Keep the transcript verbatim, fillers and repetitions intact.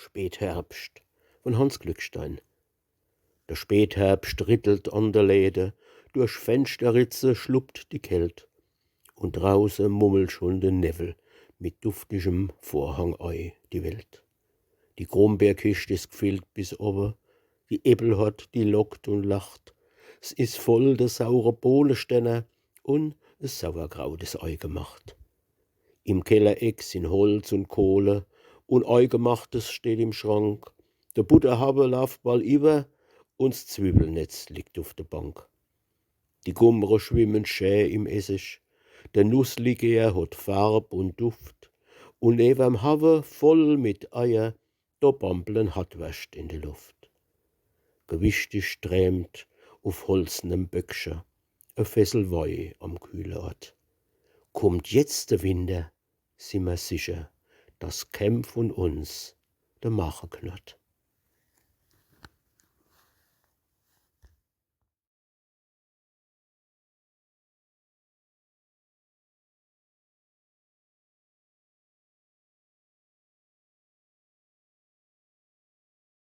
Spätherbscht von Hanns Glückstein. Der Spätherbscht rittelt an der Läde, durch Fenschterritze schluppt die Kält. Und drauße mummelt schon der Newwel mit duftigem Vorhang ei die Welt. Die Grumbeerkischt is gfillt bis owe, die Äppelhort, die lockt und lacht. S is voll de saure Bohnestänner und es Sauerkraut is eigemacht. Im Kellereck sin Holz und Kohle und Eigemachtes steht im Schrank. De Butterhawe laaft ball iwwer und s Zwiwwelnetz liegt uf de Bank. Die Gummere schwimmen schä im Essig, de Nusslikör hot Farb und Duft, und newerm Hawe voll mit Eier, do bamblen Hattwärscht in de Luft. Gewichtig trämt uf holznem Böckche e Fässel Wei am kühle Ort. Kummt jetzt de Winter, simmer sicher, dass käm vun uns de Mache knurrt.